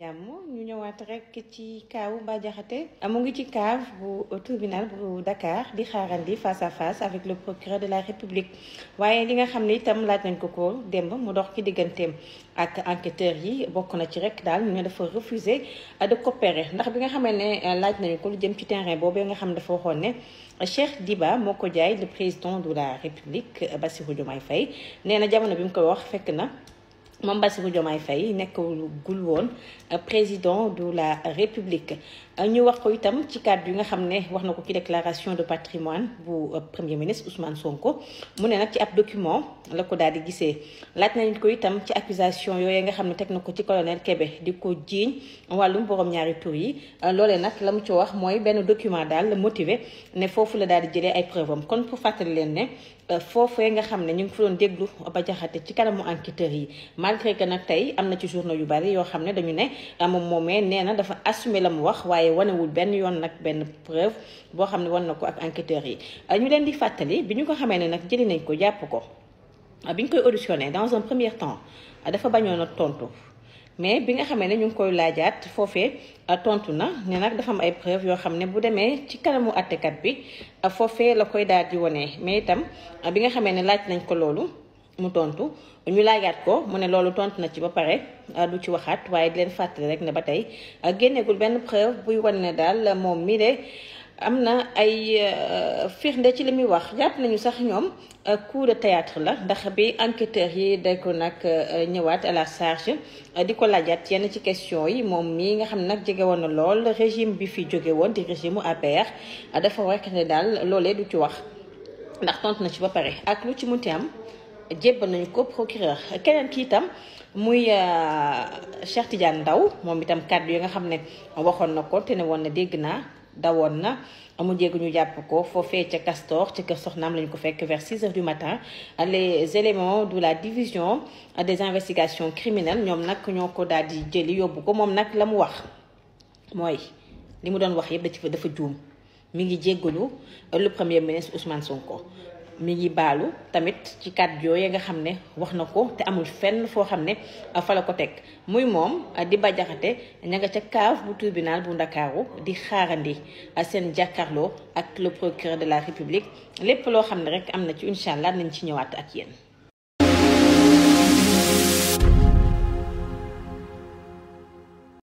jàmm ñu ñëwaat rek ci kaawu Bah Diakhaté mu ngi ci cave bu tribunal bu Dakar di xaarandi face à face avec le procureur de la République waaye li nga xam ne itam laaj nañ ko démb mu dox ci digganteem ak enquêteurs yi bokk na ci rek daal ñu ne dafa refuser de coopérer ndax bi nga xamee ne laaj nañu ko lu jëm ci terrain boobu nga xam dafa waxoon ne Cheikh Diba moo ko jaay le président de la République Bassirou Diomaye Faye nee na jamono bi mu koy wax fekk na moom Bassirou Diomaye Faye nekkul woon président de la République ñu wax ko itam ci kàddu yi nga xam ne wax na ko ci déclaration de patrimoine bu premier ministre Ousmane Sonko mu ne nag ci ab document la ko daal di gisee laaj nañu ko itam ci accusation yooyu nga xam ne teg na ko ci colonel Kébé di ko jiiñ wàllum borom ñaari tur yi loolee nag la mu ci wax mooy benn document daal la motivé ne foofu la daal di jëlee ay preuve am kon pour fàttali leen ne foofee nga xam ne ñu ngi fa doon déglu Bah Diakhaté ci kanamu enquêteurs yi malgré que nag tey am na ci journaux yu bari yoo xam ne dañu ne moom moomee nee na dafa assumer la mu wax waaye wanewul benn yoon nag benn preuve boo xam ne wan na ko ak enquêteurs yi ñu leen di fàttali bi ñu ko xamee ne nag jëli nañ ko jàpp ko bi ñu koy auditionné dans un premier temps dafa bañoon a tontu mais bi nga xamee ne ñu ngi koy laajaat foofee tontu na ne nag dafa am ay preuve yoo xam ne bu demee ci kanamu àttekat bi foofee la koy daal di wone mais itam bi nga xamee ne laaj nañ ko loolu mu tontu ñu laajaat ko mu ne loolu tontu na ci ba pare du ci waxaat waaye di leen fàttali rek ne ba tey génneegul benn preuve buy wane ne daal moom mi de am na ay firnde ci li muy wax jàpp nañu sax ñoom coup de théâtre la ndax bi enquêteurs yi da ko nag ñëwaat à la charge di ko laajaat yenn ci question yi moom mii nga xam ne nag jege woon na lool régime bi fi jóge woon di régime APR dafa rekk ne daal loolee du ci wax ndax tontu na ci ba pare ak lu ci munti am jébbal nañu ko procureur keneen ki itam muy Cheikh Tidiane Ndao moom itam kàddu yi nga xam ne waxoon na ko te ne woon na dégg naa dawoon na mu jéggi ñu jàpp ko foofee ca Castor ca kër soxnaam lañu ko fekk vers 6 heures du matin les éléments de la division des investigations criminelles ñoom nag ñoo ko daal di jëli yóbbu ko moom nag la mu wax mooy li mu doon wax yëpp dafa juum mi ngi jéggalu le premier ministre Ousmane Sonko mi ngi baalu tamit ci kàddu yooyu nga xam ne wax na ko te amul fenn foo xam ne fa la ko teg muy moom di Bah Diakhaté ña nga ca cave bu tribunal bu Ndakaaru di xaarandi seen jàkkaarloo ak le procureur de la République lépp loo xam ne rek am na ci incha allah nañ ci ñëwaat ak yéen.